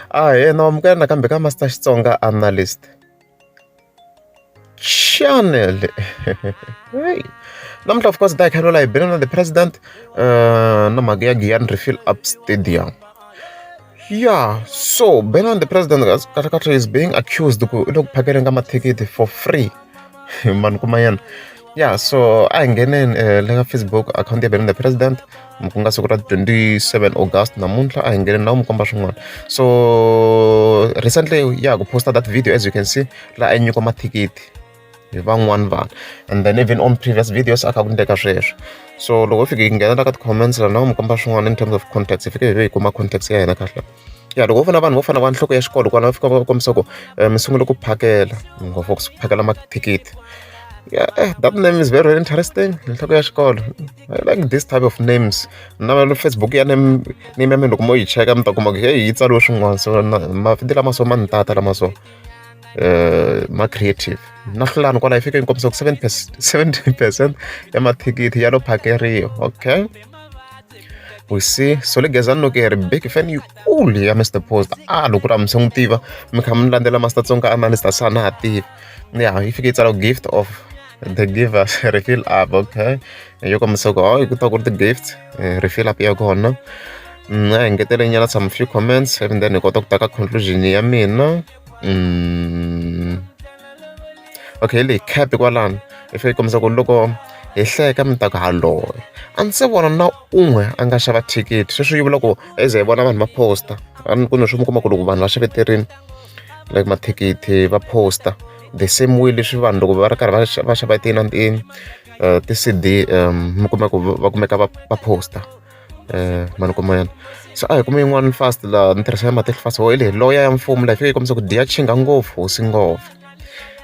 Ahee, na amukela nakambe ka Master Xitsonga Analyst Channel. Hey. Namuntlha of course ta hi kha hi bina na the president na mhaka ya Giyani Refill Up Stadium. Yeah, so Benani the president kahle kahle is being accused ku i le ku phakeleni ka mathikithi for free. Mani kuma yena. Yeah, so a hi ngheneni le ka Facebook account ya Benani the president ku nga siku ra 27 August namuntlha a hi ngheneni na wu mi komba swin'wana. So recently ya ku posta that video, as you can see, laha a nyikiwa mathikithi hi van'wani vanhu, and then even on previous videos a kha ku endleka sweswo. So loko hi fike hi nghena la ka ti-comments la na wu mi komba swin'wana in terms of context, hi fike hi ve hi kuma context ya hina kahle. Ya loko wo vona vanhu vo fana va nhloko ya xikolo kwala va fika va kombisa ku mi sungule ku phakela ngopfu ku phakela mathikithi. Yeah, that name is very, very interesting. Nhloko ya xikolo. I like this type of names. Na Facebook ya name ya mina, loko mo yi cheka mi ta kuma ku hey, yi tsariwe swin'wana. So mavito lama so ma ni tata lama so ma creative. Na hlulani kwala yi fike yi kombisa ku 70% ya mathikithi ya lo phakeriwa. Okay. We see so le Gezani Nokeri, big fan yikulu ya Mr Post. A loko ri a mi se n'wi tiva, mi kha mi landzela Master Tsonga Analyst, a sa na ha tivi. Ya yi fike yi tsala "Gift of the givers refill up". Okay, yo kombisa ku hayi ku ta ku ri ti-gift refill up ya kona. A hi ngetele nyana some few comments and then hi kota ku ta ka conclusion ya mina. Okay, leyi cap kwalano yi fike yi kombisa ku loko hi hleka mi ta ku haloye a ndzi se vona na un'we a nga xava thikithi. Sweswo yi vula ku hi ze hi vona vanhu va posta a ni ku ni swi mi kuma ku loko vanhu va xaveterini like mathikithi va posta the same way leswi vanhu loko va ri karhi va xava tina ti-CD, mi kuma ku va kumeka va posta mani kuma yana. So a hi kumi yin'wana fast laha ni tirhisa matihlo fast. Ho hi leyi loya ya mfumo laha yi fike yi kombisa ku dya chinga ngopfu hosi ngopfu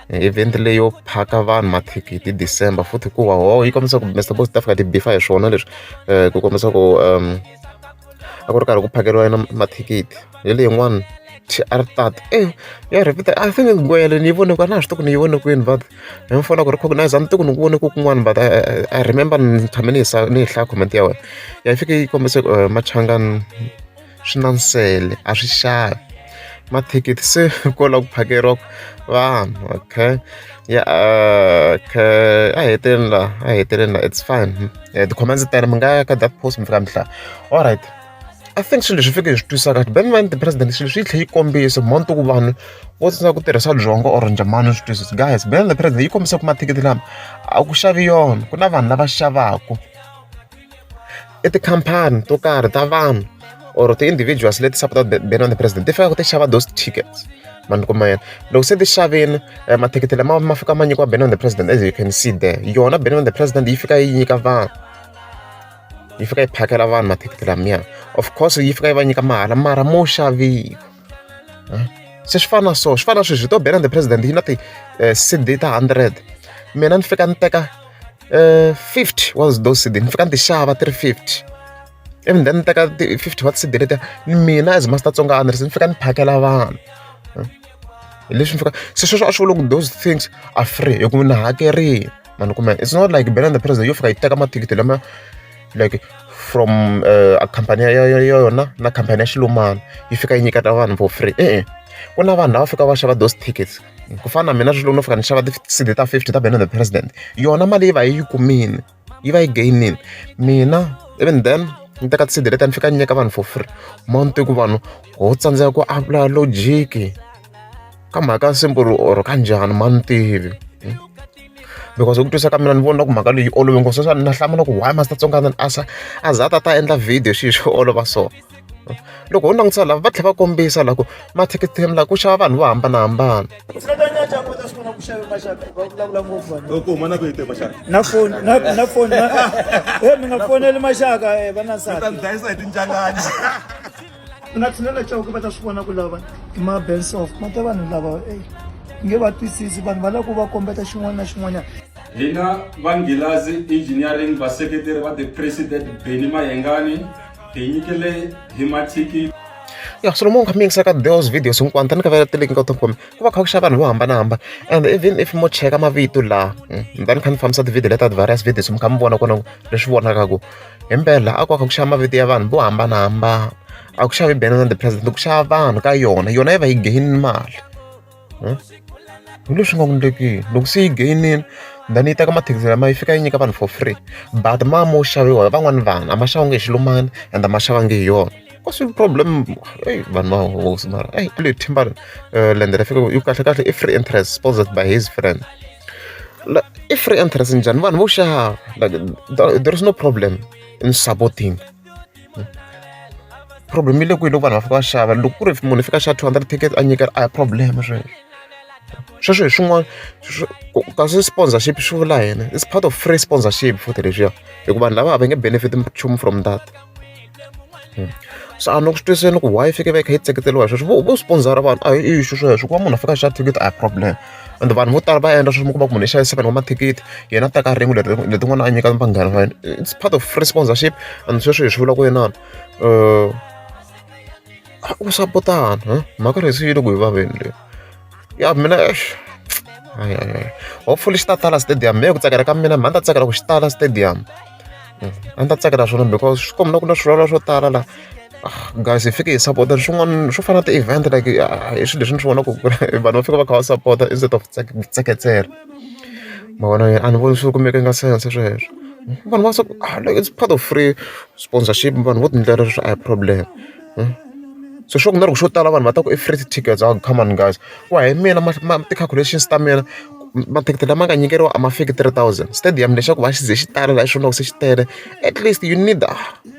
event leyo phaka vanhu mathikithi hi December futhi hikuva ho yi kombisa ku Mr Post ta fika ti bifa hi swona leswi ku kombisa ku a ku ri karhi ku phakeriwa yena mathikithi. Hi leyin'wana TR tat ya repeat. I think ngwele ni yi vone ku a na ha swi tivi ku ni yi vone kwini, but hi mi fona ku recognize a ni tivi ku ni ku vone ku kun'wana, but I remember ni tshame ni yi ni yi hlaya comment ya wena. Ya yi fike yi kombise ku Machangani swi na nsele a swi xavi mathikithi se ko lava ku phakeriwa vanhu. Okay, ya okay, a heteleni laha, a heteleni laha, it's fine. Ti-comments tele, mi nga ya ka that post mi fika mi hlaya. Alright, I think swilo leswi fike hi swi twisisa kahle Benman the president, swilo leswi yi tlhe yi kombisa monto ku vanhu vo tsandzeka ku tirhisa byongo or njhani swi twisisa. Guys, Benman the president yi kombisa ku mathikithi lama a ku xavi yona, ku na vanhu lava xavaku, i tikhampani to karhi ta vanhu or ti-individuals leti support Benman the president, ti fika ku ti xava those tickets. Mani kuma yena loko se ti xavini mathikithi lama ma fika ma nyikiwa Benman the president. As you can see there, yona Benman the president yi fika yi nyika vanhu, yi fika yi phakela vanhu mathikithi lamiya. Of course yi fika yi va nyika mahala, mara mo xaviwa se swi fana so swi fana sweswi to Benman the president yi na ti-CD ta 100, mina ni fika ni teka 50 wa those CD, ni fika ni ti xava ti ri 50, even then ni teka ti-50 wa ti-CD letiya, mina as Master Tsonga Analyst ni fika ni phakela vanhu. Hi leswi ni fika se sweswo a swi vuli ku those things are free hi ku ni hakerile. Mani kuma it's not like Benani the president yo fika yi teka mathikithi lama like from a khampani ya yona na khampani ya Xilumani yi fika yi nyiketa vanhu for free. E-e, ku na vanhu lava fika va xava those tickets ku fana na mina. Swilo no fika ni xava ti-CD ta 50 ta Benani the president, yona mali yi va yi kumini, yi va yi gain-ini mina, even then ni teka ti-CD letiya ni fika ni nyika vanhu for free. Ma ni ku vanhu ho tsandzeka ku apply logic ka mhaka simple or ka njhani, ma ni tivi, because hi ku twisa ka mina ni vona ku mhaka leyi yi olove ngopfu. Sweswi na hlamula ku why Master Tsonga a za a za a ta ta endla video xilo xo olova. So loko ho langutisa lava va tlhela va kombisa la ku mathikithi la ku xava vanhu vo hambanahambana. Na phone na phone na mi nga foneli maxaka va na nsati. Ta dlayisa hi tinjangani. U nga tshinela Chauke, va ta swi vona ku lava i ma bensof ma ta vanhu lava nge va twisisi vanhu va lava ku va kombeta xin'wana na xin'wanyana. Hina Vanghilazi Engineering, vaseketeri va the president Benny Mayengani, hi nyikele hi mathikithi. Ya, swilo mo kha mi yingisa ka those videos hinkwato ta ni ka va ti-link ka ku va kha ku xava vanhu vo hambanahambana, and even if mo cheka mavito laha ni ta ni kha ni fambisa ti-video leta various videos, mi kha mi vona kona leswi vonaka ku himpela a ku va kha ku xava mavito ya vanhu vo hambanahambana. A ku xavi Benny na the president, ku xava vanhu ka yona. Yona yi va yi gain mali. Hi leswi nga ku endlekeni. Loko se yi gain-ini then yi teka mathekisi lama yi fika yi nyika vanhu for free but ma mo xaviwa hi van'wani vanhu a ma xavangi hi xilumani and a ma xavangi hi yona. Ku swi problem eyi vanhu va hosi mara eyi leyi Timberland ri fika yi kahle kahle i free interest sponsored by his friend. I free interest njhani vanhu vo xava like there is no problem in supporting. Problem yi le kwihi loko vanhu va fika va xava loko ku ri munhu i fika a xava 200 tickets a nyikela a hi problem sweswo. Sweswo hi swin'wana kasi sponsorship swi vula yini it's part of free sponsorship futhi leswiya hikuva vanhu lava a va nge benefit nchumu from that. Se a ni ku swi twisiseni ku why yi fike va yi kha yi tseketseriwa hi sweswo vo vo sponsor vanhu a hi issue sweswo ku va munhu a fika a xava thikithi a hi problem and vanhu vo tala va endla sweswo mi kuma ku munhu i xave 7 wa mathikithi yena a teka rin'we leri letin'wana a nyika vanghana va yena it's part of free sponsorship and sweswo hi swi vula ku inana ku sapotana mhaka leyi se yi le ku hi vaveni leyi ya mina eish hayi hayi hopefully xi ta tala stadium mehe ku tsakela ka mina mhe a ni ta tsakela ku xi tala stadium a ni ta tsakela swona because swi komba ku na swilaveko swo tala la guys hi fike hi sapota swin'wana swo fana na ti-event like i swilo leswi ni swi vonaka ku vanhu va fika va kha va sapota instead of tseketsela ma vona a ni voni swi ku making sense sweswo vanhu va like it's part of free sponsorship vanhu vo tindlela sweswo a hi problem so swo ku na loko xo tala vanhu va ta ku i free tickets oh come on guys ku hi mina ti-calculations ta mina mathikithi lama nga nyikeriwa a ma fiki 3000 stadium lexi ku va xi ze xi tala laha xi vonaka se xi tele at least you need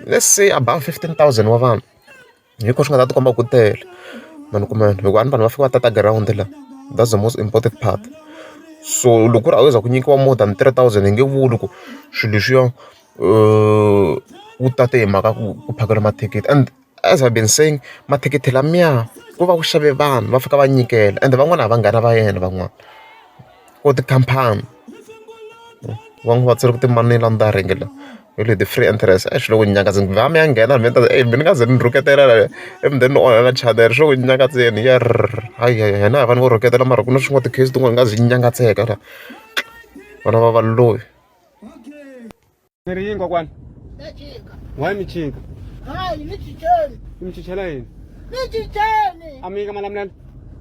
let's say above 15000 wa vanhu hiko swi nga ta tikomba ku tele mani kumbe hikuva a ni vanhu va fika va tata ground la that's the most important part so loko ku ri a wo za ku nyikiwa more than 3000 hi nge vuli ku swilo leswiya wu tate hi mhaka ku ku phakela mathikithi and as I've been saying mathikithi lamiya ku va ku xave vanhu va fika va nyikela ende van'wana a vanghana va yena van'wana ku tikhampani van'wana va tsale ku ti-money laundering la hi le ti-free interest a swi le ku nyangadzeni va mi ya nghena mi ta eyi mi ni nga ze ni rhuketela la ivi then ni onha na channel swi le ku nyangatseni yerr hayi hayi hina hi vanhu vo rhuketela mara ku na swin'wana ti-case tin'wana hi nga zi nyangatseka la vana va valoyi. Ni ri yini kokwani? Na chika. Why mi chika? Hayi ni chicheni. Mi chichela yini? Ni chicheni. A mi yika malamulele?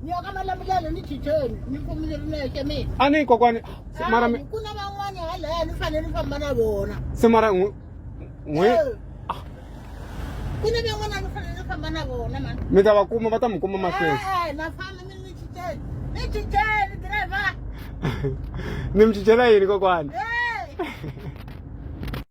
Ni ya ka malamulele ni chicheni. Ni kumile ri nexe mina. A ni kokwani. Mara mi ku na van'wani halaya ni fanele ni famba na vona. Se mara n'we n'we Ku na van'wana ni fanele ni famba na vona mani. Mi ta va kuma va ta mi kuma mahlweni. Eh, na famba mi ni chicheni. Ni chicheni driver. Ni mi chichela yini kokwani? Hey.